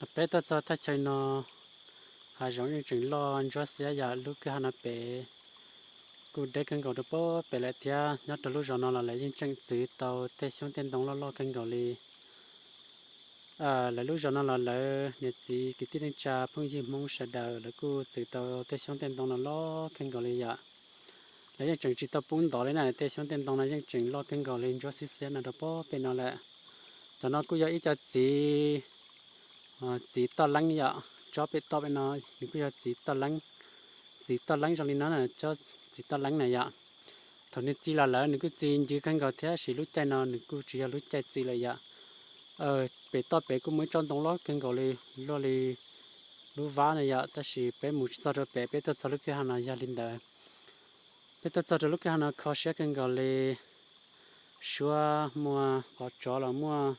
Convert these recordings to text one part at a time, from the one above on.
Peb tuaj txog thaj chaw no, hav zoov yeej tseem loj ntsuab xiab yam lub kwj ha no pem. Kuj deb kawg nkaus rau pem lawm thiab, nyob rau lub zos no los lawv yeej tseem txwv tau tej xyoob tej ntoo loj loj kawg nkaus li. Lawv lub zos no los lawv niam txiv kwv tij neej tsa phooj ywg Hmoob sawv daws lawv kuj txwv tau tej xyoob tej ntoo no loj kawg nkaus li yom. Lawv yeej tseem tsis tau pub ntov li na, tej xyoob tej ntoo no yeej tseem loj kawg nkaus li ntsuab xiab xiab no rau pem no lawm. Cov no kuj yog ib co txiv, txiv toj leeb yom, tsob pem toj pem no nws kuj yog txiv toj leeb, txiv toj leeb zoo li no, txiv toj leeb na yom. Thaum nws txi los lawm nws kuj txi ncw kawg nkaus thiab, tab sis lub caij no nws kuj tsis yog lub caij txi lawm yom. Pem toj pem kuj muaj ib tsob ntoo loj kawg nkaus li, luaj li lub vab na yom, tab sis peb mus tsis txog rau pem, peb tuaj txog lub kwj ha no yog li ntawd. Peb tuaj txog rau lub kwj ha no kho siab kawg nkaus li, suab muaj qov tsov los muaj,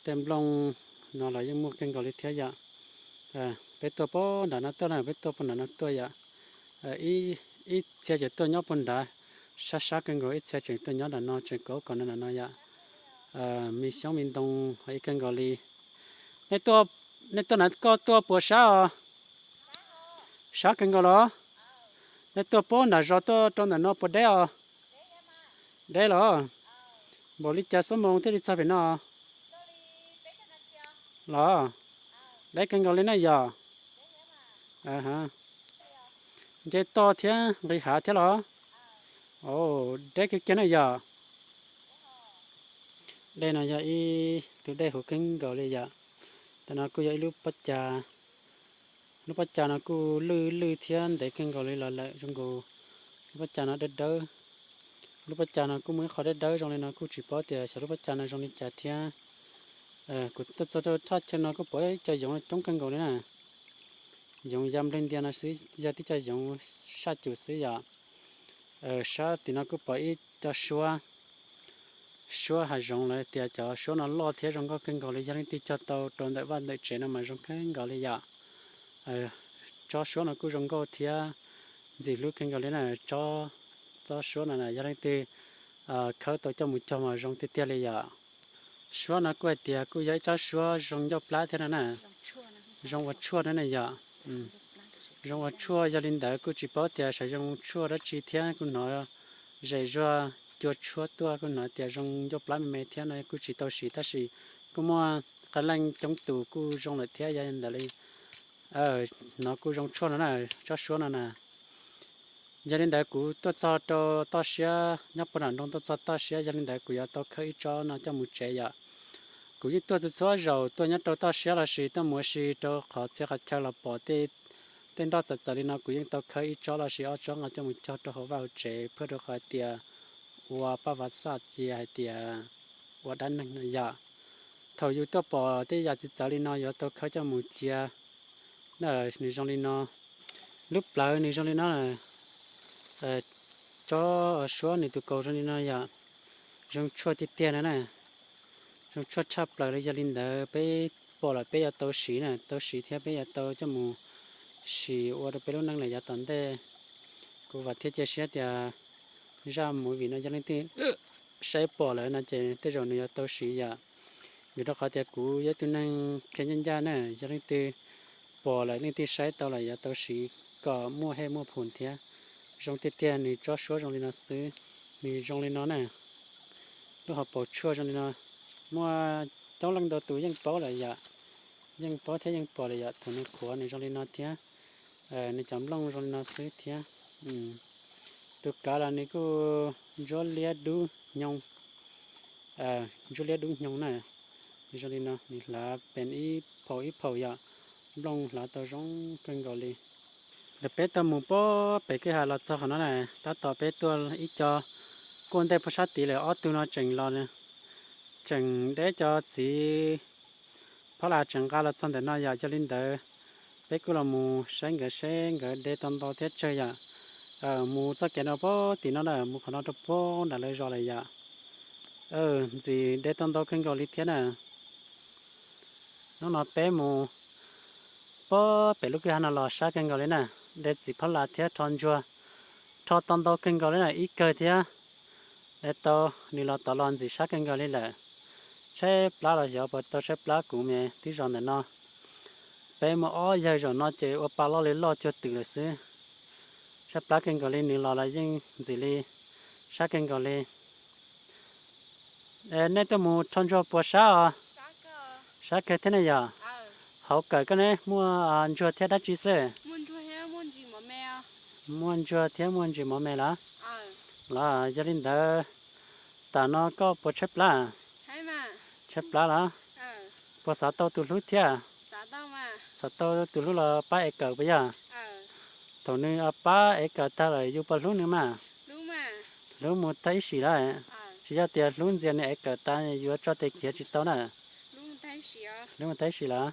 tej nplooj no los yeej muaj kawg nkaus li thiab yom. Peb tuaj pem nram no tuaj na, peb tuaj pem nram no tuaj yom. Ib txhia ces tuaj nyob pem nrad, sab sab kawg nkaus, ib txhia tseem tuaj nyob nram no tseem kauv kom no nram no yom. Me xyoob me ntoo ib kawg nkaus li. Nej tuaj, nej tuaj na, koj tuaj puas sab os? Sab kawg nkaus los? Nej tuaj pem nram zos tuaj rau ntawm no puas deb os? Deb los? Npaum li cas xuab moos thiaj li txog pem no los? Deb kawg nkaus li na yom. Nce toj thiab nqis hav thiab los? Deb kiag kiag na yom. Dej no yog ib tug dej huv kawg nkaus li yom. Tam no kuj yog ib lub pob cas, lub pob cas no kuj lwj lwj thiab ntev kawg nkaus li los lawm zoo nkaus lub pob cas no dawb dawb. Lub pob cas no kuj muaj ib qho dawb dawb zoo li no, kuj tsis paub tias xyov lub pob cas no zoo li cas thiab. Kuv tuaj txog rau thaj chaw no kuj pom ib co yoov coob kawg nkaus li na. Yoov ya nplej ntias no xwb, yog tib co yoov saj cum xwb yom. Sab tim no kuj pom ib co suab, suab hav zoov lawv tias cov suab no loj thiab zoo nkauj kawg nkaus li, yog leej twg cog tau rau ntawm vaj ntawm tsev no mas zoo kawg nkaus li yom. Tsob suab no kuj zoo nkauj thiab ntxim hlub kawg nkaus li na. Tsob, tsob suab no na yog leej twg khawb tau coj mus cog mas zoo tiag tiag li yom. Suab no kuj hais tias kuj yog ib tsob suab zoo ncauj plab thiab no na, zoo ua tshuaj no na yom. Zoo ua tshuaj, yog li ntawd kuj tsis paub tias xyov zoo tshuaj dab tsi thiab, kuj hnov zem zuag cua tshuab tuaj kuj hnov tias zoo ncauj plab me me thiab no, kuj tsis tau siv tab sis kuj muaj qee leej coob tus kuj zoo lawm thiab, yog li ntawd li hnov kuj zoo tshuaj no na, tsob suab no na. Yog li ntawd kuv tuaj txog rau toj siab, nyob puag nram nroog tuaj txog toj siab, yog li ntawd kuv yuav tau khawb ib tsob no coj mus tsev yom. Kuv yeej tuaj txhua txhua zaus tuaj nyob rau toj siab los sis tuaj mus ua si rau qhov txhia qhov chaw los pom tej, tej nroj txawv txawv li no, kuv yeej tau khawb ib tsob los sis ob tsob nqa coj mus cog rau hauv vaj hauv tsev, phwj rau qhov tias ua paj vav xaj cia hais tias ua dab neeg no yom. Thaum yus tuaj pom tej yam txawv txawv li no yuav tau khawb coj mus cia. Nws zoo li no, lub plawv nws zoo li no, tsob suab nws tus kaus zoo li no yom, zoo tshuaj tiag tiag no na, zoo tshuaj tshaj plaws li. Yog li ntawd peb pom lawm peb yuav tau siv na, tau siv thiab peb yuav tau coj mus sim ua rau peb lub neej lawm yav tom ntej. Kuv vam thiab cia siab tias zaj movie no yog leej twg saib pom lawm no ces tej zaum nws yuav tau siv yom. Vim rau qhov tias kuv yog ib tug neeg qhia ncaj ncaj na, yog leej twg pom lawm leej twg saib tau lawm yuav tau siv kom muaj hej muaj phum thiab. Zoo tiag tiag, nws tsob suab zoo li no xwb, nws zoo li no na. Lub hauv paus tshuaj zoo li no, muaj coob leej ntau tus yeej paub lawm yom, yeej paub thiab yeej pom lawm yom. Thaum nws qhuav nws zoo li no thiab, nws cov nplooj zoo li no xwb thiab. Tus kav los nws kuj ntsuab liab dub hnyoo, ntsuab liab dub hnyoo na. Nws zoo li no, nws hlav pem ib phaum ib phaum yom, nplooj hlav tau zoo kawg nkaus li. Ntawm peb tuaj mus puag pem kwj ha los txog qhov no na, tab tom peb tuaj ib co kuaj ntej puag sab tid lawm, ob tug no tseem los, tseem deb cov txiv phab las tseem nqa los txog ntawm no yom. Yog li ntawd peb kuj los mus saib nkawd seb nkawd de tau ntau thiab tsawg yom. Mus txoj kev no puag tim no na, mus qhov no rau puag nram lawv zos lawm yom. Ntxim de tau ntau kawg nkaus li thiab na. Hnub no peb mus puag pem lub kwj ha no los sab kawg nkaus li na, de txiv phab las thiab rho ntsuag, rho tau ntau kawg nkaus li na, ib kawg thiab. De tau nws los tod los ntxim sab kawg nkaus li lawm. Tshaib plab los xyov puas tau tshaib plab kuv me tib zos ntawm no. Peb muaj ob yawg zaum no ces ua pa loj li loj cuag twm lawm xwb. Tshaib plab kawg nkaus li, nws los los yeej ntxim li, sab kawg nkaus li. Nej tuaj mus rho ntsuag puas sab os? Sab kawg thiab ne yom. Hauv kawm koj ne muaj ntsuag thiab dab tsi xwb? Muaj ntsuag thiab muaj ntsis mov me los? Los yog li ntawd, tam no koj puas tshaib plab? Tshaib plab los? Puas xav tau tus hlub thiab? Xav tau tus hlub los pab ev kawm puas yog? Thaum nws pab ev kawm tag lawm yus puas hlub nws mas? Hlub mus tag ib sim lawm. Tsis yog tias hlub ntxias nws ev kawm tas yuav tso tes khiav tsis tau na. Hlub mus tag ib sim lawm.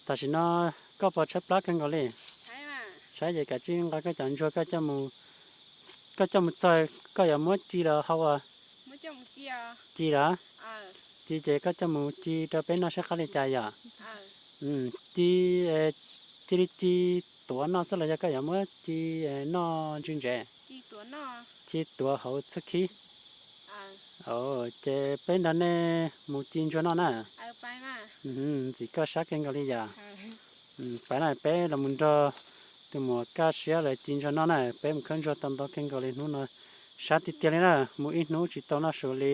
Tam sim no koj puas tshaib plab kawg nkaus li? Tshaib ces kav tsij nqa koj cov ntsuag koj coj mus txog, koj yuav muab ci los hau? Ci los? Ci ces koj coj mus ci rau peb noj saib qab li cas yom. Ci, cia li ci tuav noj xwb los yog koj yuav muab ci noj ntsis ntsev? Ci tuav hauv txhub khib. Ces peb nrog nej mus ci ntsuag noj na. Ntxim koj sab kawg nkaus li yom. Pab na peb los mus nrog tus muam Kaj Siab lawv ci ntsuag noj na, peb mus khawb ntsuag tau ntau kawg nkaus li hnub no, sab tiag tiag li na, mus ib hnub tsis tau noj su li,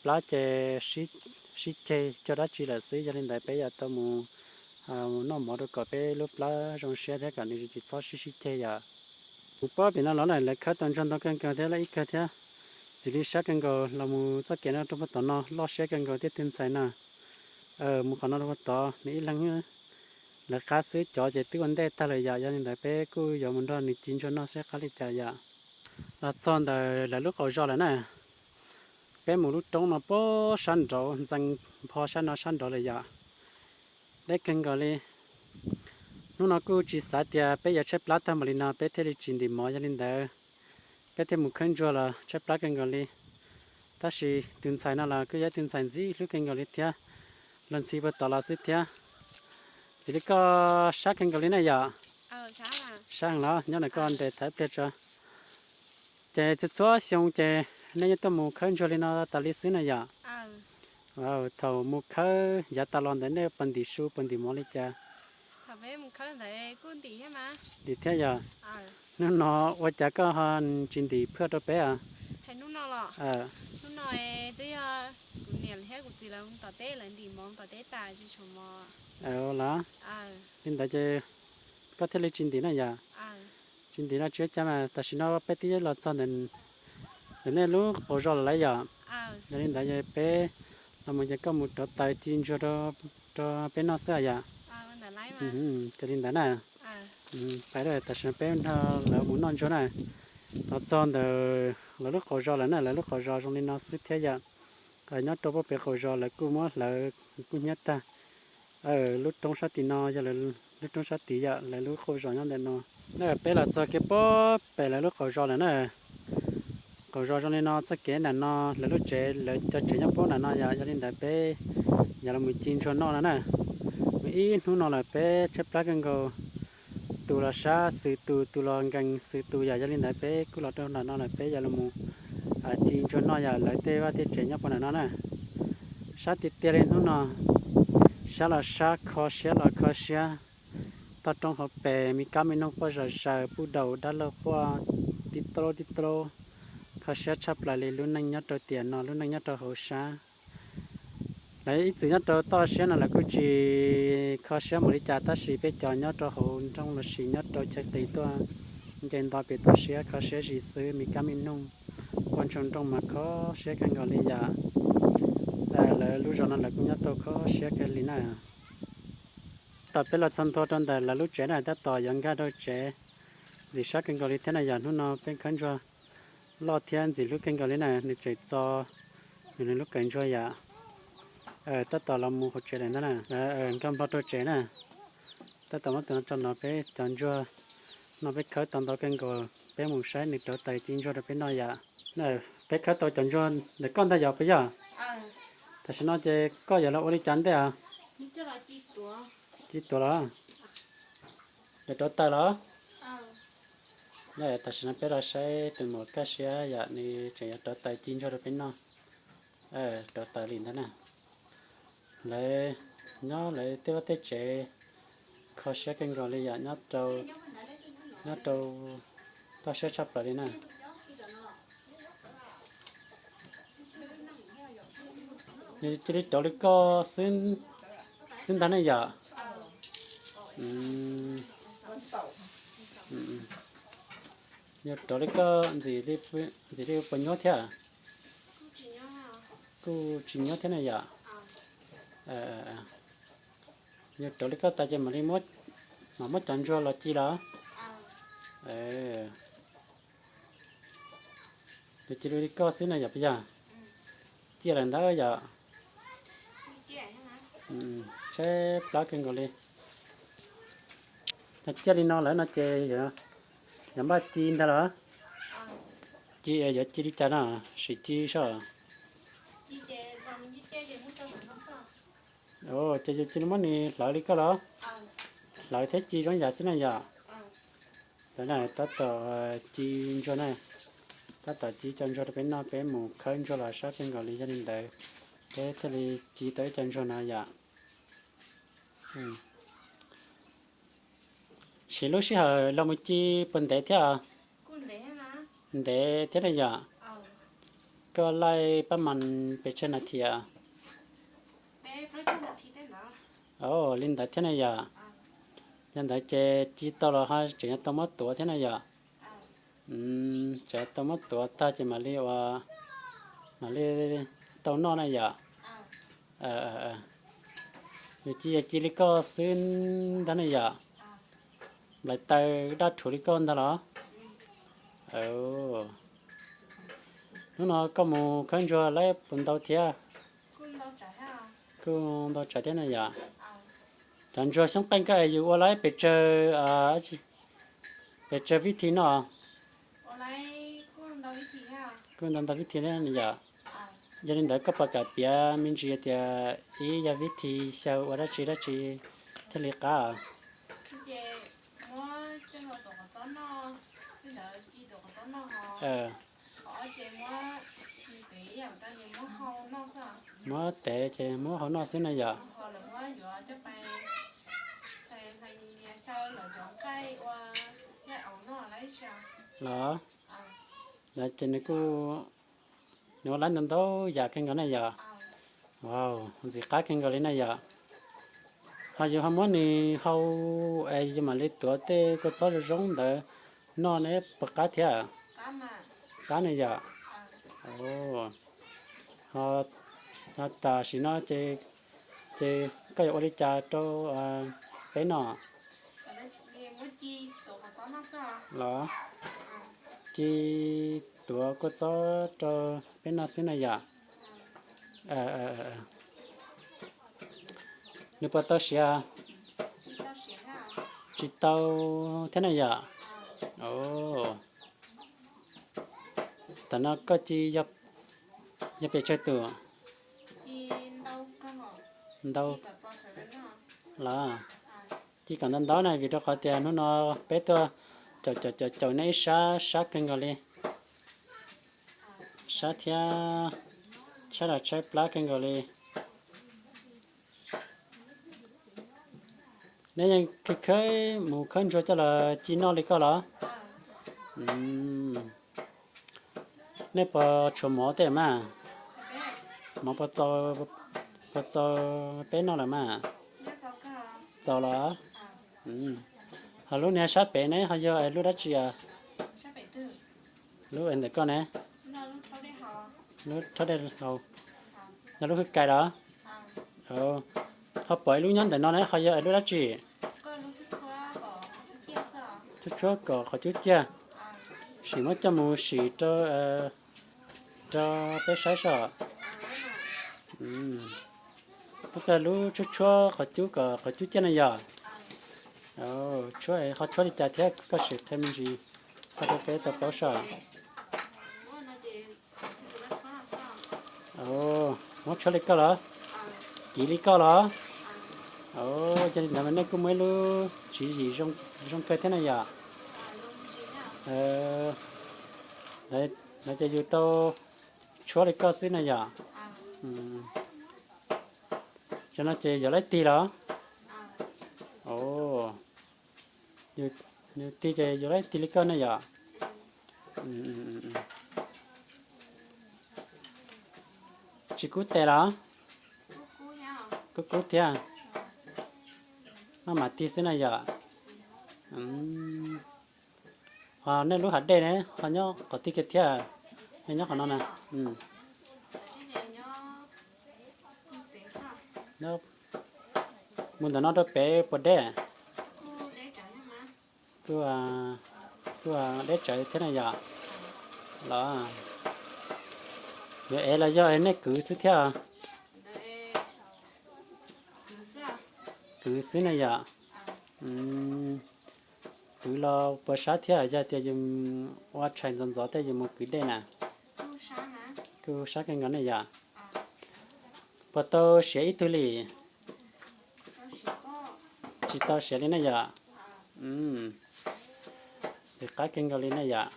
plab ces sib ceg cog dab tsi lawm xwb, yog li ntawd peb yuav tau mus noj mov rau kom peb lub plab zoo siab thiab kom nws tsis txhob sib sib ceg yom. Mus pob pem no los lawv khawb tau ntsuag ntau kawg nkaus thiab, lawv ib kawg thiab, ntxim li sab kawg nkaus los mus txoj kev no rau puag tom no loj siab kawg nkaus thiab tus ntxhais na. Mus qhov no rau puag tod nws ib leeg lawv qab xwb, cov ces twb ua ntej tag lawm yom, yog li ntawd peb kuj yuav mus nrog nws ci ntsuag noj saib qab li cas yom. Los txog ntawm lawv lub qaum zos lawm na, peb mus lub roob no puag sab nraud ntxees npho sab no sab nraud lawm yom. Deb kawg nkaus li. Hnub no kuj tsis xav tias peb yuav tshaib plab tag npaum li no peb thiaj li tsis ntim mov, yog li ntawd peb thiaj mus khawb ntsuag los tshaib plab kawg nkaus li. Tab sis tus ntxhais no los kuj yog tus ntxhais ntxim hlub kawg nkaus li thiab, los ntxhi puag tom los xwb thiab. Ntxim li koj sab kawg nkaus li na yom. Sab los nyob ntawm koj nres thaiv pliag tso. Ces txhua txhua xyoo ces nej yeej tuaj mus khawb ntsuag li no tas li xwb na yom. Thaum mus khawb yav tas los ntawd nej puas ntim su puas ntim mov li cas? Ntim thiab yog. Hnub no ua cas koj ho tsis ntim phaj rau peb? Los li ntawd ces koj thiaj li tsis ntim na yom. Tsis ntim no tsis ua cas mas, tam sim no peb twb los txog ntawm nej lub qaum zos lawm yom. Yog li ntawd peb los mus ces koj mus rauv taws ci ntsuag rau peb noj xwb yom. Ces li ntawd na, tam sim no peb nrog lawv mus noj ntsuag na. Los txog ntawm lawv lub qaum zos lawm na, lawv lub qaum zos zoo li no xwb thiab yom. Nyob rau puag pem qaum zos lawv kuj muab hlawv kuj hnyiab tag. Lub roob sab tim no yog lub roob sab tid yom, lawv lub qaum zos nyob ntawm no. Peb los txog kiag puag pem lawv lub qaum zos lawm na. Qaum zos zoo li no, txoj kev nram no lawv lub tsev, lawv cov tsev nyob puag nram no yom. Yog li ntawd peb yuav los mus ci ntsuag noj no na. Mus ib hnub no lawm peb tshaib plab kawg nkaus, tus los sab xwm tus, tus los nkees xwm tus yom. Yog li ntawd peb kuj los rau nram no lawm peb yuav los mus ci ntsuag noj yom, lawv tej vaj tej tsev nyob puag nram no na. Sab tiag tiag li hnub no, sab los sab, kho siab los kho siab. Toj roob hauv pes me kab me noog quaj zom zaws, puj daum dab laug quaj tib taub tib taub. Kho siab tshaj plaws li lub neej nyob rau tiam no, lub neej nyob rau hauv sab. Lawv ib txwm nyob rau toj siab no lawv kuj tsis kho siab mus li cas, tab sis peb cov nyob rau hauv nroog lossis nyob rau chaw qis tuaj nce nto pem toj siab kho siab zis xwb, me kab me noog quaj ntsoog nrooj mas kho siab kawg nkaus li yom. Lawv lub zos no lawv kuj nyob tau kho siab kawg li na. Tab tom peb los txog ntua rau ntawm lawv lub tsev na, tab tom yuav nkag rau tsev, ntxim sab kawg nkaus li thiab na yom. Hnub no peb khawb ntsuag loj thiab ntxim hlub kawg nkaus li na, nws tseem txo nws lub kawm ntsuag yom. Tab tom los mus hauv tsev lawm ntag na, nkag npog rau tsev na. Tab tom muab tus no tso no, peb cov ntsuag no peb khawb tau ntau kawg nkaus, peb mus saib nws rauv taws ci ntsuag rau peb noj yom. Peb khawb tau cov ntsuag ntawm koj ntag yog puas yog? Tam sim no ces koj yuav los ua li cas ntej os? Ci tuav los? Yuav rauv taws los? Tam sim no peb los saib tus muam Kaj Siab yom, nws tseem yuav rauv taws ci ntsuag rau peb noj. Rauv taws li ntag na. Lawv nyob lawv tej vaj tej tsev Kho siab kawg nkaus li yom, nyob rau, nyob rau toj siab tshaj plaws li na. Yog cia li rov li koj xwb, xwb ntag ne yom. Yog rov li koj ntxim li puas nyuab thiab? Kuj tsis nyuab thiab ne yom. Yog rov li koj tas ces mam li, mam muab cov ntsuag los ci los? Yog cia li li koj xwb na yom, puas yog? Ciaj lawm ntawd yom. Tshaib plab kawg nkaus li. Yog ciaj li no lawm no ces yog npaj ci ntag los? Ci yuav ci li cas no? Sim ci saib. Ces yus cia li muab nws hlawv li koj los? Hlawv thiab ci zoo yam xwb na yom. Tab tom ci ntsuag na, tab tom ci cov ntsuag rau peb noj, peb mus khawb ntsuag los sab kawg nkaus li. Yog li ntawd peb thiaj li ci tau ib co ntsuag no yom. Siv lub sij hawm los mus ci puas ntev thiab? Ntev thiab ne yom. Koj laij pab mas pes tsawg nas this? Li ntawd thiab ne yom. Yog ntawd ces ci tau los ho tseem yuav tau muab tuav thiab na yom. Tseem tau muab tuav tag ces mam li ua, mam li tau noj na yom. Yus ci yog ci li koj xwb ntag ne yom. Nplaim taw daj rhuv li koj ntag los? Hnub no koj mus khawb ntsuag lawv puas ntau thiab? Kuj ntau tsawv thiab na yom. Cov ntsuag xyoob qeej koj es yus ua lawv pes tsawg, pes tsawg vib thi noj? Kuj ntau ntau vib thi thiab yom. Yog li ntawd koj puas kam piav me ntsis tias ib yam vib thi xyaw ua dab tsi dab tsi thiaj li qab? Muab tev ces muab hau noj xwb na yom. Los, ces nws kuj, nws ua lawv ntau ntau yam kawg nkaus na yom. Wow, ntxim qab kawg nkaus li na yom. Ho yus ho muab nws hau es yus mam li tuav tej kua txob zoo zoo ntawd noj ne puas qab thiab? Qab na yom. Ho tam sim no ces koj yuav ua li cas rau peb noj? Los, ci tuav kua txob rau peb noj xwb na yom. Nws puas tau siav? Tsis tau thiab na yom. Tam no koj ci yog pes tsawg tus? Ntau los, ci kom ntau ntau na vim rau qhov tias hnub no peb tuaj caum caum caum caum nej ib sab, sab kawg nkaus li. Sab thiab tshaib los tshaib plab kawg nkaus li. Neb yeej khawb khawb mus khawb ntsuag coj los ci noj li koj los? Nej puas tshuav mov tej mas? Mov puas txaus, puas txaus peb noj lawm mas? Txaus los? Ho lub niag sab pem ne ho yog lub dab tsi? Lub ntawm koj ne? Lub rhaub dej haus, yog lub hwj kais los? Ho pom ib lub nyob ntawm no ne ho yog lub dab tsi? Tshuab tshuab kom qhov cub ciaj, sim muab coj mus sim rau, rau peb saib soj. Muab koj lub tshuab tshuab qhov cub kom qhov cub ciaj na yom. Tshuab ho tshuab li cas thiab koj sim qhia me ntsis txog rau peb tau paub soj. Muab tshuab li koj los? Kiv li koj los? Yog li ntawd mas nej kuj muaj ib lub tswv yim zoo kawg thiab na yom. Ntawd ces yus tau tshuab li koj xwb na yom. Tam no ces yog leej twg los? Yus tig ces yus tig li koj ne yom? Tsis kub tes los? Kub kub thiab. Maj mam tig xwb na yom? Ho nej lub hav dej ne ho nyob qhov twg kiag thiab? Nej nyob qhov no na. Mus ntawm no rau pem puas deb? Kuj deb tsawv thiab na yom? Los yuav ev los yog nej kwv xwb thiab? Kwv xwb na yom? Kwv los puas sab thiab, yog tias yus ua tshais ntxov ntxov tej yus mus kwv dej na? Kuj sab kawg nkaus ne yom? Puas tau siav ib tug li? Tsis tau siav li ne yom? Ntxim qab kawg nkaus li ne yom?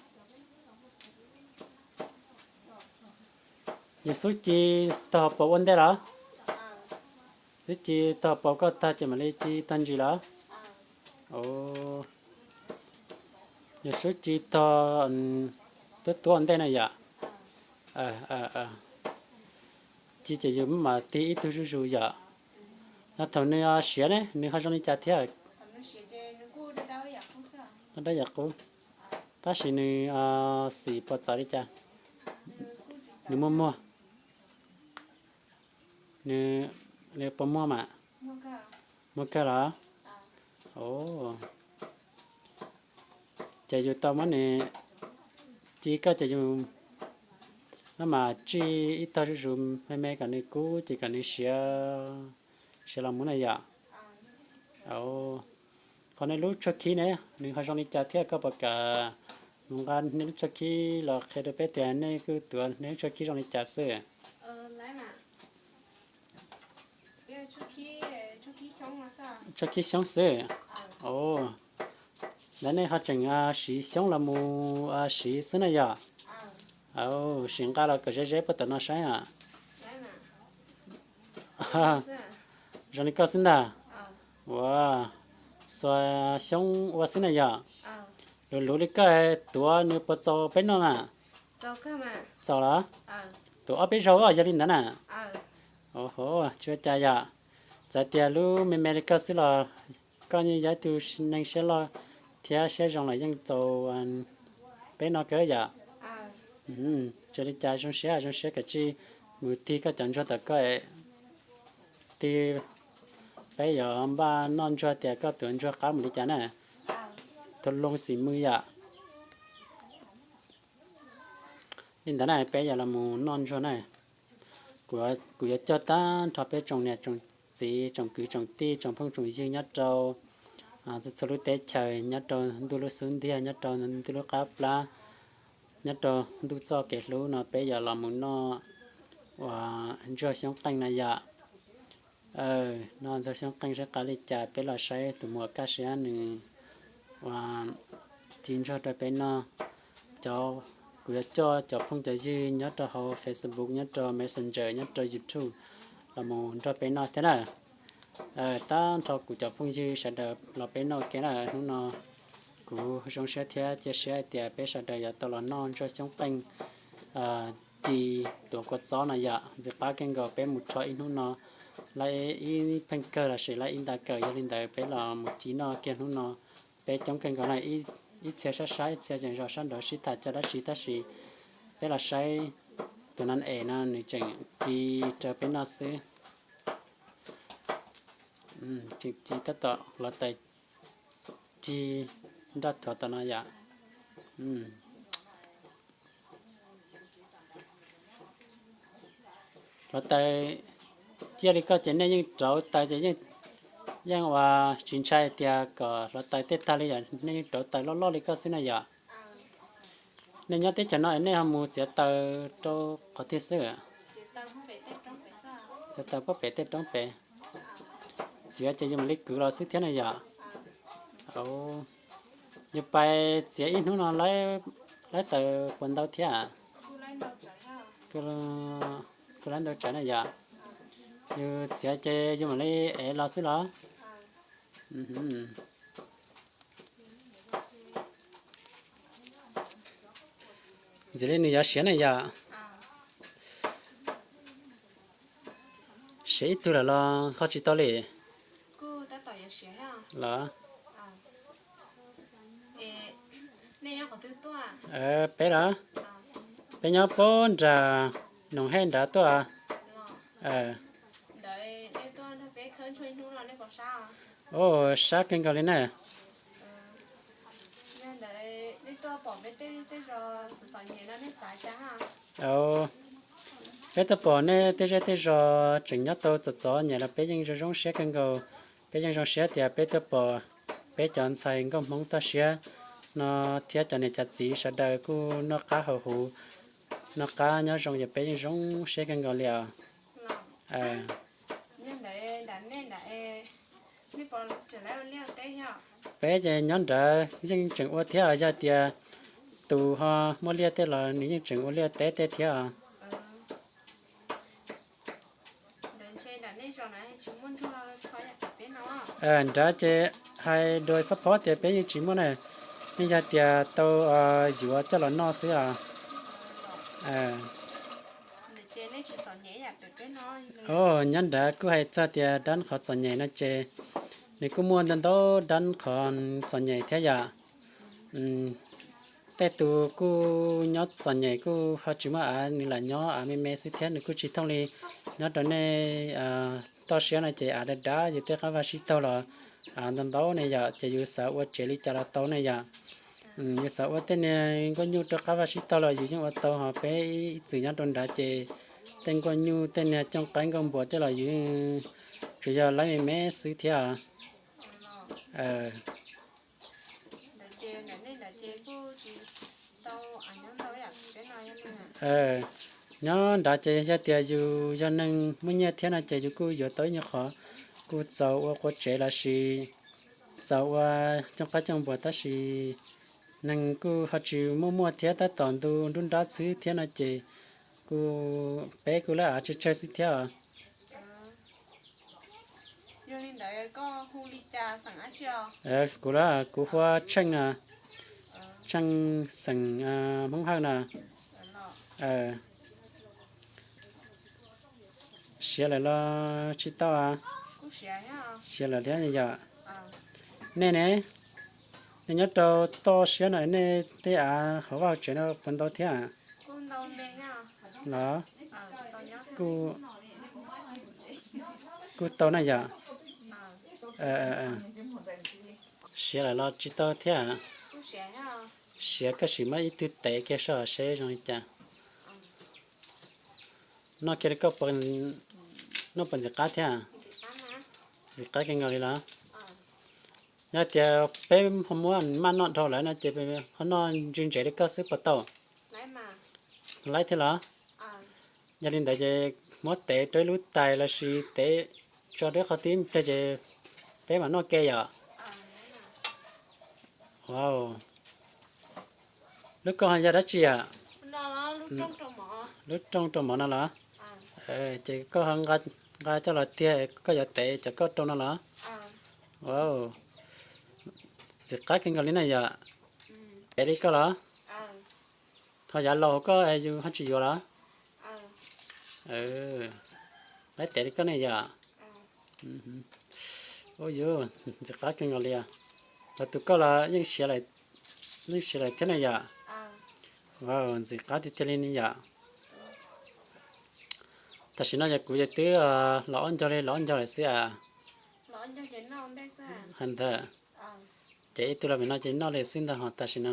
Yus xub ci tog puas ua ntej los? Xub ci tog puas koj tag ces mam li ci tog ntsis los? Yus xub ci tog tuab tuab ua ntej na yom? Ci ces yus mam tig ib tug zuj zus yom? Yog thaum nws siav ne nws ho zoo li cas thiab? Dawb dawb yam qub, tab sis nws xim puas txawv li cas? Nws muag muag, nws puas muag mas? Muag kawg los? Ces yus tau muab nws ci koj ces yus maj mam tsij ib tog zuj zus me me kom nws kub ces kom nws siav, siav los mus na yom? Qhov nej lub tshuaj khib ne nws ho zoo li cas thiab, koj puas kam mus nqa nej lub tshuaj khib los qhia rau peb tias nej kuj tuav nej lub tshuaj khib zoo li cas xwb? Tshuaj khib xyoob xwb. Ntawd nej ho tseem siv xyoob los mus siv xwb na yom? Sim nqa los kom ze ze puag tom no saib os. Zoo li koj xwb ntag. Ua, xuas xyoob ua xwb na yom? Luv luv li koj tuav nws puas txaus peb noj mas? Txaus los? Tuav ob peb zaug yog li ntawd na. Oho, tsis ua cas yom. Txawm tias lub me me li koj xwb los koj yeej yog ib tug neeg siab loj thiab siab zoo los yeej txaus peb noj kawg yom. Tsis ua li cas, zoo siab zoo siab, kav tsij mus tig koj cov ntsuag tom koj, tig, peb yuav npaj noj ntsuag tias koj tuav ntsuag qab mus li cas na. Thov loo xim mws yom. Li ntawd na peb yuav los mus noj ntsuag na. Kuv yuav coj tag nrho peb tsoom niam tsoom txiv tsoom kwv tsoom tij tsoom phooj tsoom ywg nyob rau txhua txhua lub teb chaws, nyob rau ntuj lub xub ntiag, nyob rau ntuj lub qab plab, nyob rau ntuj txoj kev hlub no peb yuav los mus noj ua ntsuag xyoob qeej na yom. Noj ntsuag xyoob qeej saib qab li cas, peb los saib tus muam Kaj Siab nws ua ci ntsuag rau peb noj. Cov, kuv yuav coj cov phooj cov ywg nyob rau hauv Facebook, nyob rau Messenger, nyob rau YouTube los mus nrog peb noj thiab na. Tag nrho kuv cov phooj ywg sawv daws los peb noj ua ke na. Hnub no kuv zoo siab thiab cia siab hais tias peb sawv daws yuav tau los noj ntsuag xyoob qeej ci tuav kua txob no yom. Ntxim qab kawg nkaus, peb mus rho ib hnub no, laib ib pheej kawg lossis laib ib nta kawg, yog li ntawd peb los mus ci noj kiag hnub no. Peb coob kawg nkaus na, ib txhia sab sab, ib txhia tseem zov sab nraud sib tham coj dab tsi, tab sis peb los saib tus nan es no nws tseem ci rau peb noj xwb. Tseem ci tab tom hlov tais ci nraj thuav tom no yom. Hlov tais ciaj li koj ces nej yeej rauv taws ces yeej ua tsis ntshai tias kom hlov tais tej tag li yom, nej yeej rauv taws loj loj li koj xwb na yom. Nej nyob teb chaws no es nej ho mus txiav taws rau qhov twg xwb? Txiav taws pem tej roob pem. Txiav ces yus mam li kwv los xwb thiab na yom. Yus pais txiav ib hnub no laib taws puas ntau thiab? Kuj laib ntau tsawv na yom. Yus txiav ces yus mam li ev los xwb los? Ntxiv li nws yuav siav ne yom? Siav ib tug lawm los ho tsis tau li los? Peb los? Peb nyob puag nram Noom Hej nrad tuaj. Ua sab kawg nkaus li na. Peb tuaj pom nej tej zej tej zos tseem nyob tau txom txom nyem los peb yeej zoo zoo siab kawg nkaus. Peb yeej zoo siab tias peb tuaj pom peb cov ntxhais nkauj Hmoob toj siab no thiab cov niam cov txiv sawv daws kuj noj qab haus huv, noj qab nyob zoo, yog peb yeej zoo siab kawg nkaus li os. Peb ces nyob nrad yeej tseem ua thiab, yog tias tus ho muaj liaj tej los nws yeej tseem ua liaj teb tej thiab os. Nrad ces hais dua xab phob tias peb yeej tsis muaj na, yeej yog tias tau yuav coj los noj xwb os. Nyob nrad kuj hais txog tias dab qhov txom nyem no ces nws kuj muaj ntau ntau dab qhov txom nyem thiab yom. Tej tus kuj nyob txom nyem kuj ho tsis muaj av, nws lam nyob av me me xwb thiab nws kuj tsis thooj li nyob rau nej toj siab no ces av dav dav yus tej qab vaj sib taug los av ntau ntau ne yom, ces yus xav ua tsev li cas los tau ne yom. Yus xav ua tej niag nkuaj nyuj rau qab vaj sib taug los yus yeej ua tau, ho peb ib txwm nyob rau nrad ces tej nkuaj nyuj tej niag cooj qaib nkuaj npua tej los yus tsuas yog laib me me xwb thiab. Nyob nrad ces yog tias yus yog neeg muaj nyiaj thiab no ces yus kuj yuav tau ib nyuag qhov, kuj txaus ua qua tsev los sis txaus ua cooj qaib cooj npua, tab sis neeg kuj ho tsis muaj muaj thiab, tab tom ntu nruab nrab xwb thiab no ces kuj peb kuj lab av tsawg tsawg xwb thiab os. Kuv los kuv hu ua Tsheej no, Tsheej xeem Hmoob Hawj no. Siav lawm los tsis tau? Siav lawm thiab yom. Nej ne, nej nyob rau toj siab no nej tej av hauv vaj hauv tsev no puas ntau thiab los? Kuj tau na yom. Siav lawm los tsis tau thiab? Siav, koj sim muab ib tug tev kiag saib seb zoo li cas. Noj kiag li koj, noj puas ntxim qab thiab? Ntxim qab kawg nkaus li los? Yog tias peb ho muab maj noj dhau lawm no ces ho noj ntse ntsev li koj xwb puas tau? Laib thiab los? Yog li ntawd ces muab tev rau ib lub tais los sis tev tso rau qhov twg ib pliag ces peb mam noj ke yom. Lub koj ho yog dab tsi yom? Lub rooj rau mov no los? Ces koj ho nqa coj los tiag, koj yuav tev cov koj rau no los? Ntxim qab kawg nkaus li na yom. Tev li koj los? Ho yav laus koj yus ho tsis yuav los? Laib tev li koj ne yom. Ub, yus ntxim qab kawg nkaus li os. Los tus koj los yeej siav lawm thiab ne yom. Ntxim qab tiag tiag li ne yom. Tam sim no yog kuv yog twb los ob ncaug li, los ob ncaug lawm xwb as. Hais ntawd, ces ib tug los pem no ces noj li xwb ntag hos tam sim no.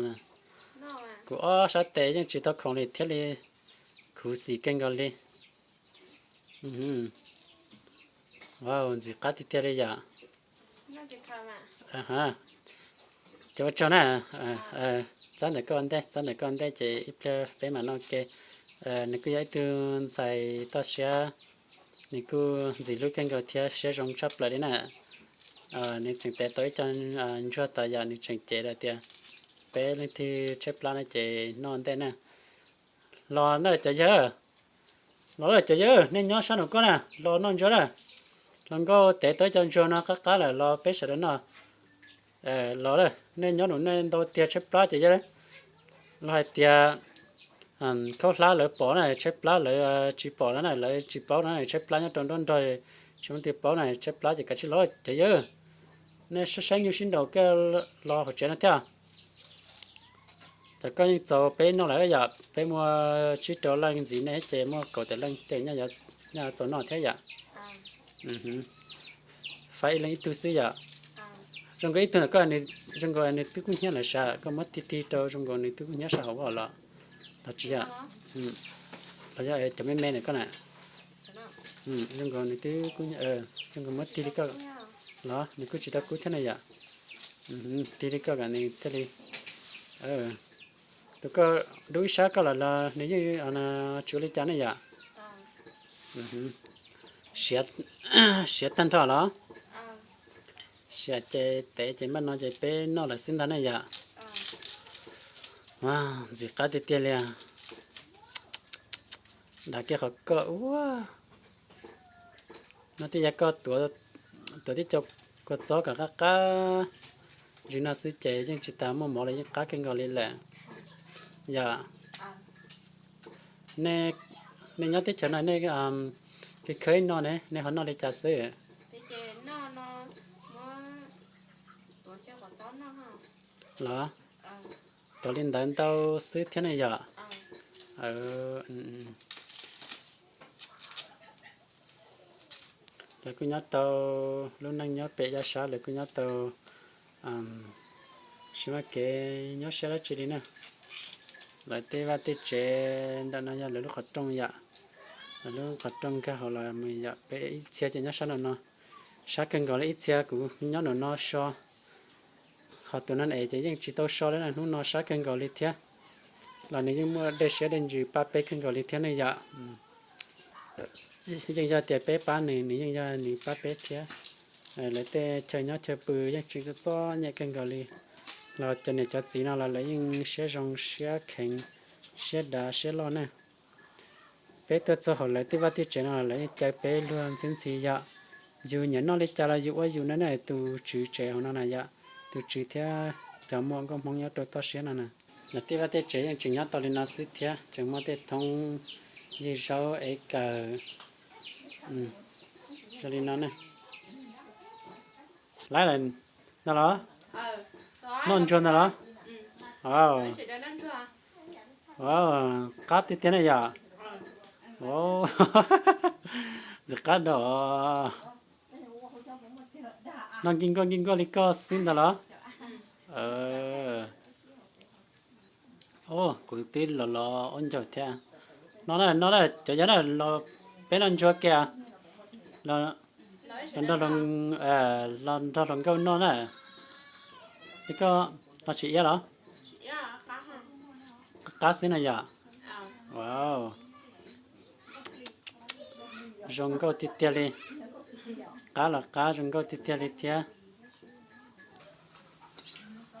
Kuv ob sab tes yeej tsis tau khoom li thiaj li khuv xim kawg nkaus li. Ntxim qab tiag tiag li yom. Ces ua tsaug na. Txab ntawm koj ua ntej, txab ntawm koj ua ntej ces ib pliag peb mam noj ke. Nws kuj yog ib tug ntxhais toj siab, nws kuj ntxim hlub kawg nkaus thiab siab zoo tshaj plaws li na. Nws tseem tev tau ib co ntsuag tas yom, nws tseem cev lawm tias peb leej twg tshaib plab no ces noj ua ntej na. Los na cov yawg, los na cov yawg, nej nyob sab nraum koj na, los noj ntsuag na. Hluas nkauj tev tau ib co ntsuag no qab qab lawm los peb sawv daws noj. Los, nej nyob nraum nej ntau tiag tshaib plab ces yawg, los hais tias Khaub hlab lawv pom na tshaib plab, lawv tsis pom na lawv tsis paub na tshaib plab nyob rau nruab nrog, tsis muaj leej twg paub na tshaib plab ces kav tsij los cov yawg. Nej saib saib nyuj sib nraus koj los hauv tsev no thiab. Cov koj yeej txaus peb noj lawm yom, peb muaj tsib rau leej ntxiv nej ces muaj kaum tawm leej tej nyob txaus noj thiab yom. Faib ib leeg ib tug xwb yom. Zoo nkaus ib tug ntawm koj, zoo nkaus nws twb kub hnyiab lawm sas, koj muab tig tig rau zoo nkaus nws twb kub hnyiab sab hauv los, los tsis yom. Los yog cov me me ntawm koj na. Zoo nkaus nws twb kub, zoo nkaus muab tig li koj los nws kuj tsis tau kub thiab na yom. Tig li koj kom nws thiaj li, tus koj dub ib sab koj los los nws yeej tsis ua li cas ne yom. Siav tag nrho los? Siav ces tev ces npaj no ces peb noj lawm xwb ntag ne yom. Ntxim qab tiag tiag li. Dag kiag qhov koj ua, no tej yog koj tuav tib co kua txob kom qab qab, ntsis no xwb ces yeej tsis tas muaj mov li, yeej qab kawg nkaus li lawm. Yog nej nyob teb chaws no nej khawb khawb ib no ne, nej ho noj li cas xwb? Los, tuav li ntawd ntau xwb thiab ne yom. Lawv kuj nyob tau, lub neej nyob pem yaj sab lawv kuj nyob tau, tsis muaj kev nyuaj siab dab tsi li na. Lawv tej vaj tej tsev ntawm no yog lawv lub qhov rooj yom. Lawv lub qhov rooj nkag hauv los mus yom, peb ib txhia ces nyob sab nraum no, sab kawg nkaus li. Ib txhia kuv nyob nraum no so, ho tus no es ces yeej tsis tau so li na, hnub no sab kawg nkaus li thiab. Los nws yeej muaj dej siab dej ntsws pab peb kawg nkaus li thiab ne yom. Yeej yog tias peb pab nws, nws yeej yog nws pab peb thiab. Lawv tej chaw nyob chaw pw yeej tsis txom nyem kawg nkaus li. Los cov niam cov txiv no los lawv yeej siab zoo siab kheev, siab dav siab loj na. Peb tuaj txog hauv lawv tej vaj tej tsev no lawv yeej caw peb luag ntxhi ntxhi yom. Yus nyiam noj li cas los yus ua yus na, tus tswv tsev hauv no na yom, tus tswv thiab cov muam nkauj Hmoob nyob rau toj siab no na. Lawv tej vaj tej tsev yeej tseem nyob tau li no xwb thiab, tseem muaj tej thoob ywg zaub ev kawm zoo li no ne. Laib lawm no los? Noj ntsuag ntag los? Qab tiag tiag ne yom. Ntxim qab dua. Noj nkij nkuaj nkij nkuaj li koj xwb ntag los? Kuv twb los los ua ncaug thiab. No na, no na, cov yawg na, los peb noj ntsuag kiag. Los nrog hluas nkauj noj na. Li koj no tsis iab los? Qab xwb na yom. Wow. Zoo nkauj tiag tiag li. Qab los qab zoo nkauj tiag tiag li thiab.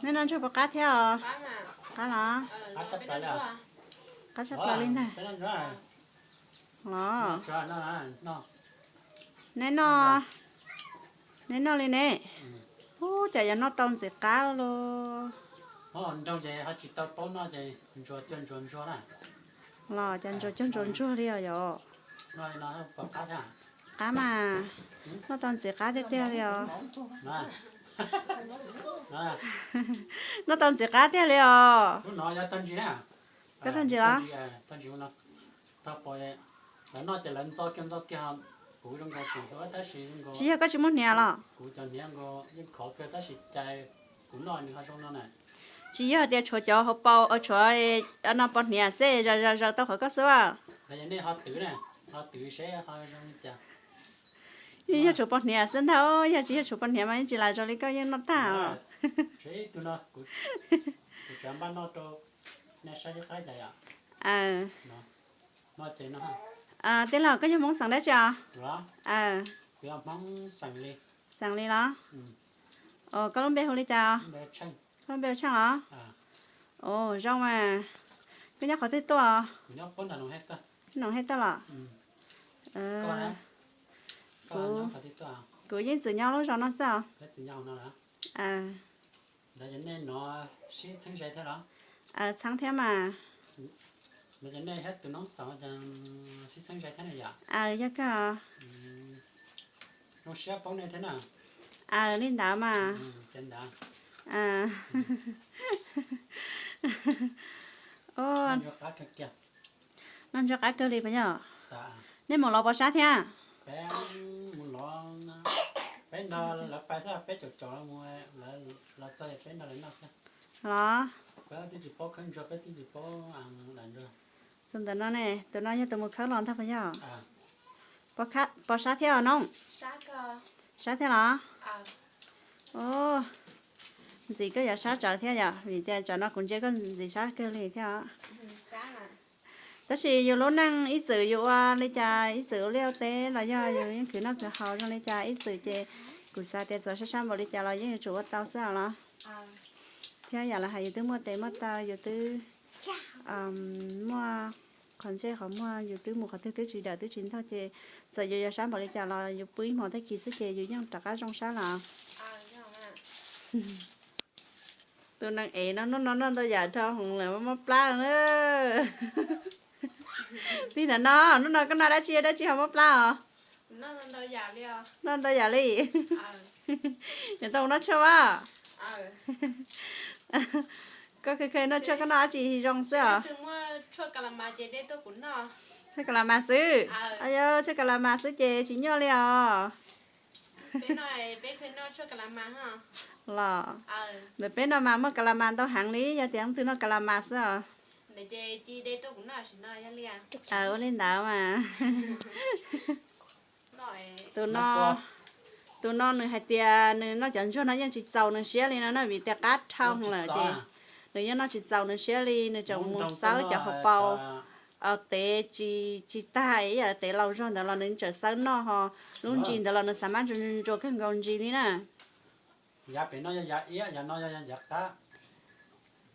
Nej noj ntsuag puas qab thiab os? Qab los? Qab tshaj plaws li ntag. Los, neb noj, neb noj li ne. Ub, cas yuav noj tau ntxim qab los? Los cas ntsuag cuag ntsuag ntsuag li os yom. Qab mas, noj tau ntxim qab tiag tiag li os. Noj tau ntxim qab tiag li os. Koj tag ntsis los? Tsis yog koj tsis muaj hniav los? Tsis yog tias tshuav cov hauv paus, tshuav no pos hniav xwb zaws zaws zaws tau qhov koj xwb as. Yeej yog tshuav pos hniav xwb ntag, yog tsis yog tshuav pos hniav mas yeej tsis lam zoo li koj yeej noj tag os. Tij laug, koj yog Hmoob xeem dab tsi os? Xeem Lis los? Koj lub npe hu li cas? Koj lub npe hu Tsheej los? Zoo mas. Koj nyob qhov twg tuaj? Noom Hej tuaj los? Kuv yeej txwm nyob lub zos no xwb os. Txheeb thiab mas. Nej thiab tus noob xaus sib txheeb ze thiab na yom. Aw, yog kawg. Zoo siab poob nej thiab na. Aw, li ntawd mas. Ces ntawd. Noj ntsuag qab kawg li puas yog? Nej mus lov pov sab thiab? Peb nrog lawv pais xwb, peb caum caum los txog peb nrog lawv noj xwb. Los? Peb twb tsis paub khawb ntsuag, peb twb tsis paub. Tus ntawm no ne, tus no yog tus mus khawb los ntag puas yog? Pov sab thiab os noob? Sab thiab los? Ntxim koj yuav sab tsawv thiab yom, vim tias tsam no kuv ntsia koj ntxim sab kawg li thiab os. Tab sis yus lub neej ib txwm yus ua li cas ib txwm ua liaj ua teb los yog yus yeej khwv noj khwv haus zoo li cas ib txwm ces kuv xav tias txawm sab sab npaum li cas los yeej yuav tsum ua tau xwb os los. Thiab yam lawv hais yus twb muaj tes muaj taw, yus twb muaj qhov ntsej qhov muag, yus twb mus qhov twg twb tsis dawm twb tsis ntog ces txawm yus yuav sab npaum li cas los yus pw ib hmos tag kis xwb ces yus yeej rov qab zoo sab lawm. Tus neeg ev no hnub no noj ntau yam dhau hwv lawm mob plab na. Li ntawm no, hnub no koj noj dab tsi dab tsi ho mob plab os? Noj ntau yam li. Yuav tau noj tshuaj as? Koj kheev kheev noj tshuaj koj noj dab tsi zoo xwb os? Tshuaj ka la mas xwb. Ayo, tshuaj ka la mas xwb ces tsis nyuaj li os. Los, ntawm peb no mas muaj ka la mas ntau heev li, yog tias leej twg noj ka la mas xwb os. Ua li ntawd mas. Tus no, tus no nws hais tias nws noj cov ntsuag no yeej tsis txaus nws siab li no na, vim tias qab dhau lawm ces nws yeej noj tsis txaus nws siab li, nws tseem mus xawb cov hauv paus tev tsis tag ib yam tev laus zog ntawd los nws tseem xawb noj ho. Lub ntsis ntawd los nws xav mab ntsuag ntsuag kawg nkaus ntsis li na. Yav pem no yog yav iab, yav no yog yav qab.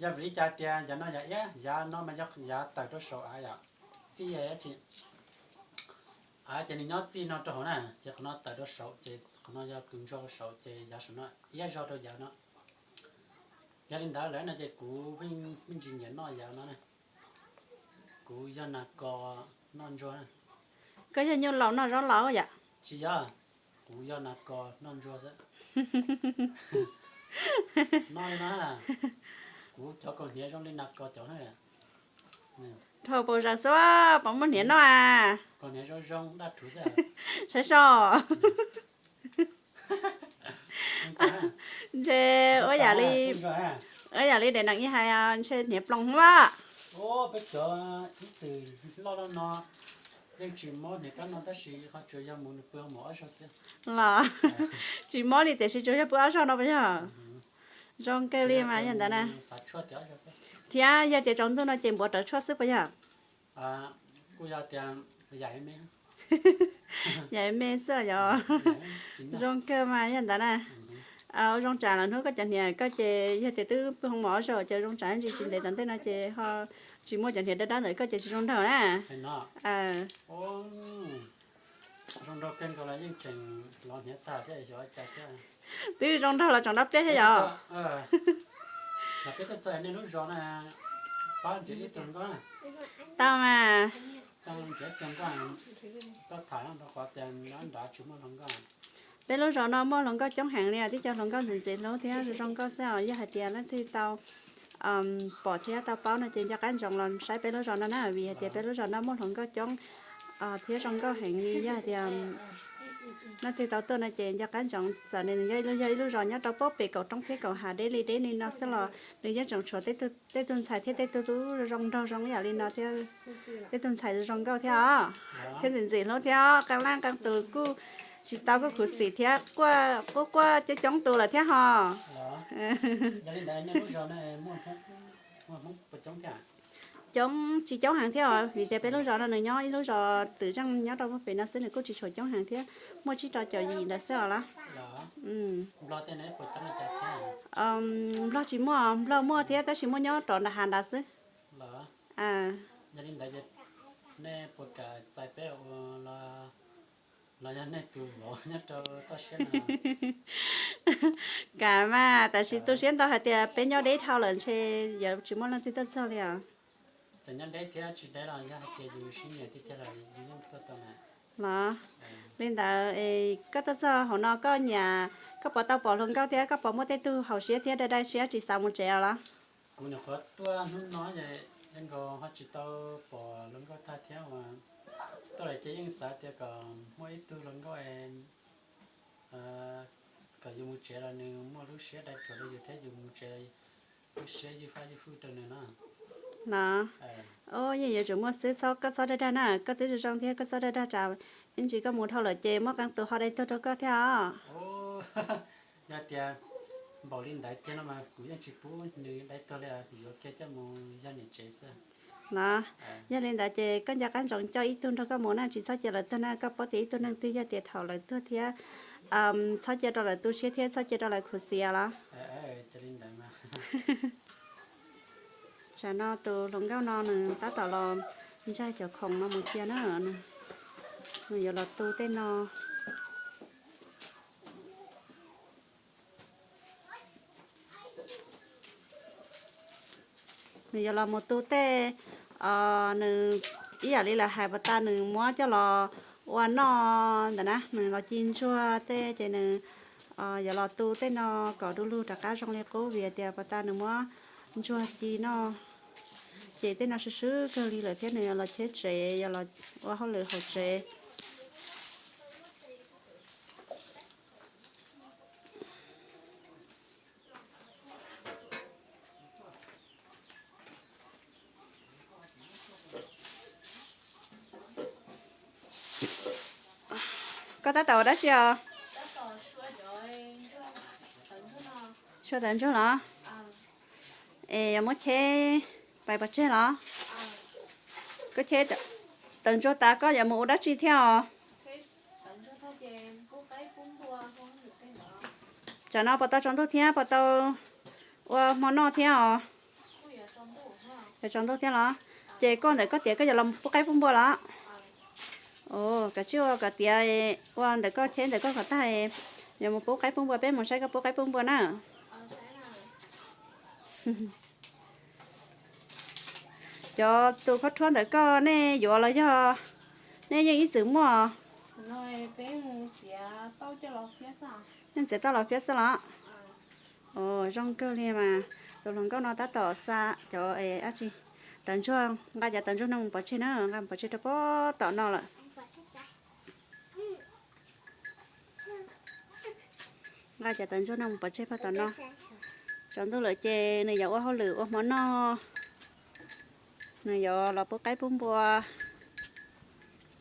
Yog vim li cas tias yav no yav iab, yav no mas yog yav tawm rau saum av yom, txij tsis, av ces nws nyob txij no rau hauv na, ces qhov no tawm rau saum ces qhov no yog tus ntsuag rau saum ces yav saum no iab zog rau yav no. Yog li ntawd lawm no ces kuv pheej me ntsis nyiam noj yav no na. Kuv yog nas kos noj ntsuag. Koj yog nyuj laus noj zaub laus yom? Tsis yog, kuv yog nas kos noj ntsuag xwb. Noj li no, kuv cov kaus hniav zoo li nas kos cov. Dhau paus zas xwb, puas muaj hniav noj a? Kaus hniav zoo zoo daj rhuv xwb. Saib so. Ntshe ua yam li, ua yam li daim neeg ib hais, ntshe hniav ploog hab. Peb cov ib txwm loj loj no yeej tsis mob hniav kab no tab sis ho tsuas yog mus nws pw mom ob zaug xwb. Los, tsis mob li tiam sis tsuas yog pw ob zaug no puas yog? Zoo kawg li mas yog ntawd na. Thiab yog tias tsaus ntuj no ces npuav rawv tshuaj xwb puas yog? Kuj yog tias yam me me xwb yog. Zoo kawg mas yog ntawd na. Ua zoo tsam lwm hnub koj cov hniav koj ces yog tias twb pw hoo mom ob zaug ces zoo tsam ntsis tsis ntev tom ntej no ces ho tsis muaj cov hniav dawb dawb ntawm koj ces tsis zoo nraug na. Twb zoo nraug los tseem dab pliab thiab yog. Tau mas. Peb lub zos no muaj hluas nkauj coob heev li, tib co hluas nkauj ntxim ntxim hlub thiab zoo nkauj xwb os. Yog hais tias leej twg tau pom thiab tau paub no ces nco qab ntsoov los saib peb lub zos no na, vim hais tias peb lub zos no muaj hluas nkauj coob thiab zoo nkauj heev li. Yog hais tias leej twg tau tuaj no ces nco qab ntsoov, txawm nws yog ib lub zos nyob rau pem kaum roob thiab kaum hav deb li deb li no xwb los nws yeej tseem tshuav tej tug ntxhais thiab tej tug tub zoo nraug zoo ib yam li no thiab. Tej tug ntxhais zoo nkauj thiab os, thiab ntxim ntxim hlub thiab os. Qee leej qee tus kuj tsis tau kuj khuv xim thiab, quaj quaj coob coob tus lawm thiab ho. Coob tsis coob heev thiab os, vim tias peb lub zos no nws nyob ib lub zos twm zeej nyob rau pem no xwb, nws kuj tsis tshua coob heev thiab, muaj tsib rau caum yim ntawd xwb os. Los, Nplog tsis muaj, Nplog muaj thiab tab sis muaj nyob rov nram hav nrad xwb. Kam mas, tab sis tu siab ntau hais tias peb nyob deb dhau lawm ntshe yuav tsis muaj leej twg tuaj txog li os. Txawm nyob deb thiab tsis deb los yog hais tias yus siab nyiam tiag tiag los yus yeej tuaj tau na. Los, li ntawd koj tuaj txog hauv no koj nyiam, koj puas tau pom hluas nkauj thiab koj puas muaj tej tug haum siab thiab dai dai siab tsis xav mus tsev os los? Kuv nyuam qhuav tuaj hnub no, zoo nkaus ho tsis tau pom hluas nkauj tag thiab uas tuaj lawm ces yeej xav tias kom muaj ib tug hluas nkauj kom yus mus tsev los nws muaj lub siab dai rhuav rau yus thiab yus mus tsev lub siab ywj fab ywj fwj rau nws no. No, yeej yuav tsum muaj xwb, txhob, koj txhob dag dag na, koj twb zoo zoo thiab koj txhob dag dag tsam ib ntsis koj mus dhau lawm ces muaj qee tus ho dai tuag rau koj thiab os. Yog tias npaum li ntawd tiag no mas kuv yeej tsis pub nws dai tuag li, yuav kiag coj mus yog niam tsev xwb. Los, yog li ntawd ces koj nco qab ntsoov coj ib tug nrog koj mus na, tsis txhob cia lawv tuag na, koj paub tias ib tug neeg twg yog tias thaum lawv tuag thiab txhob cia rau lawv tu siab thiab txhob cia rau lawv khuv xim los. Tsam no tus hluas nkauj no nws tab tom los ntsaig cov khoom no mus cia na, nws yuav los tu tej no. Nws yuav los mus tu tej, nws ib yam li lawv hais puas tas nws muab coj los ua noj ntawm na, nws los ci ntsuag tej ces nws yuav los tu tej no kom du lug rov qab zoo li qub vim tias puas tas nws muab ntsuag ci noj. Ces tej no swb swb kawg li lawm thiab nws yuav los cheb tsev, yuav los ua hauj lwm hauv tsev. Koj tab tom ua dab tsi os? Tshuaj tawv ntsuag los? Es yuav muab cheb pais pov tseg los? Koj cheb tawv ntsuag tas koj yuav mus ua dab tsi thiab os? Tsam no puas tau tsaus ntuj thiab puas tau ua hmo noj thiab os? Yuav tsaus ntuj thiab los? Ces koj ntawm koj tiav koj yuav los pub qaib pub npua los? Kav tsij ua kom tiav, ua ntawm koj cheb ntawm koj kom tag, yuav mus pub qaib pub npua, peb mus saib koj pub qaib pub npua na. Cov tus khaub rhuab ntawm koj nej yuav los yog nej yeej ib txwm muaj? Nej txiav tauj los phiab xwb los? Zoo kawg li mas. Tus hluas nkauj no tab tom xa cov dab tsi, tawv ntsuag, nqa cov tawv ntsuag no mus pov tseg na, nqa mus pov tseg rau pob tom no lawm. Nqa cov tawv ntsuag no mus pov tseg pob tom no. Tsaus ntuj lawm ces nws yuav ua hauj lwm ua hmo noj, nws yuav los pub qaib pub npua,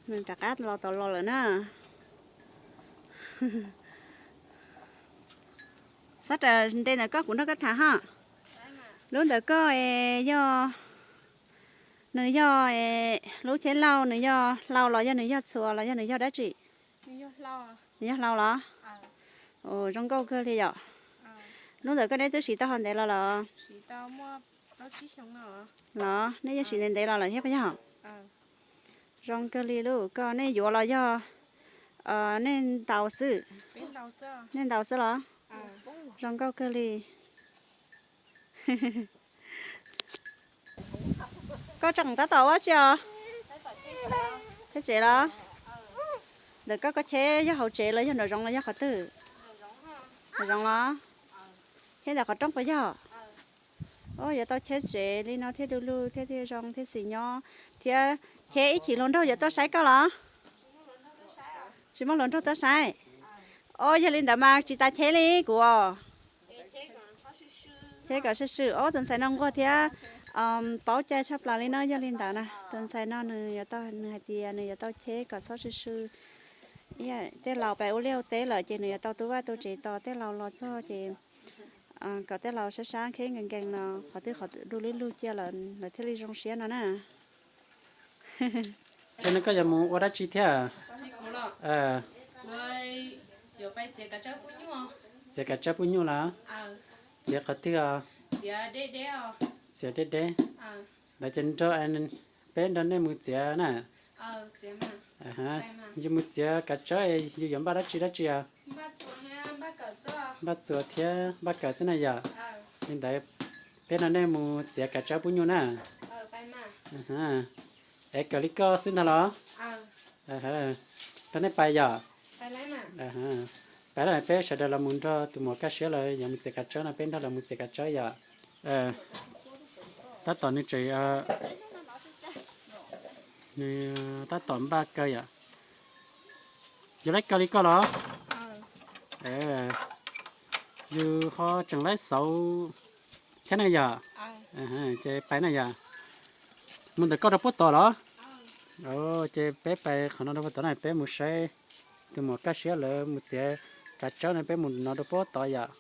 nws rov qab los tom los lawm na. Txhob raws nte ntawm koj, kuv nrog koj tham ha. Lub ntawm koj es yog, nws yog lub cheb lauj, nws yog hlau los yog nws yog txhuas los yog nws yog dab tsi? Nws yog hlau los? Zoo nkauj kawg li yom. Hnub ntawd koj neb twb siv tau ho ntev los los? Los nej yeej siv ntev ntev los lawm thiab puas yog? Zoo kawg li lauj. Koj nej yuav los yog nej ntaus xwb? Nej ntaus xwb los? Zoo nkauj kawg li. Koj tseem tab tom ua dab tsi os? Cheb tsev los? Ntawm koj, koj cheb yog hauv tsev los yog nraum zoov los yog qhov twg? Nraum zoov los? Cheb ntawm qhov rooj puas yog? Yuav tau cheb tsev li no thiaj du lug thiab thiaj zoo thiab xis nyob thiab. Cheb ib chim hluas nraug yuav tuaj saib koj los? Tsis muaj hluas nraug tuaj saib. Os, yog li ntawd mas tsis tas cheb li kuv os. Cheb kom swj swm. Os, tus ntxhais no nquag thiab paub cai tshaj plaws li no. Yog li ntawd na, tus ntxhais no nws yuav tau, nws hais tias nws yuav tau cheb kom txhob swj swm. Tej laus pais ua liaj ua teb lawm ces nws yuav tau tu vaj tu tsev tos tej laus los txog ces kom tej laus sab sab kheb nkees nkees no, qhov twg qhov du lug lug cia lawm lawv thiaj li zoo siab no na. Ces no koj yuav mus ua dab tsi thiab? Txiav kav tsawb pub nyuj los? Txiav qhov twg os? Txiav deb deb. Ntawd ces nrog, peb nrog nej mus txiav na. Yus mus txiav kav tsawb yus yuav npaj dab tsi dab tsi os? Npaj txuas thiab npaj kawm xwb na yom. Li ntawd peb nrog nej mus txiav kav tsawb pub nyuj na. Es kawm li koj xwb ntag los? Rau nej pais yom? Pais los peb sawv daws los mus nrog tus muam Kaj Siab lawv yuav mus txiav kav tsawb no, peb nrog lawv mus txiav kav tsawb yom. Tab tom nws tseem, nws tab tom npaj kaw yom. Yus laib kaw li koj los? Yus ho tseem laib xauv thiab na yom? Ces pais na yom. Mus ntawm koj rau puab tod los? Ces peb pais qhov no rau puab tod na, peb mus saib tus muam Kaj Siab lawv mus txiav kav tsawb no, peb mus no rau puab tod yom.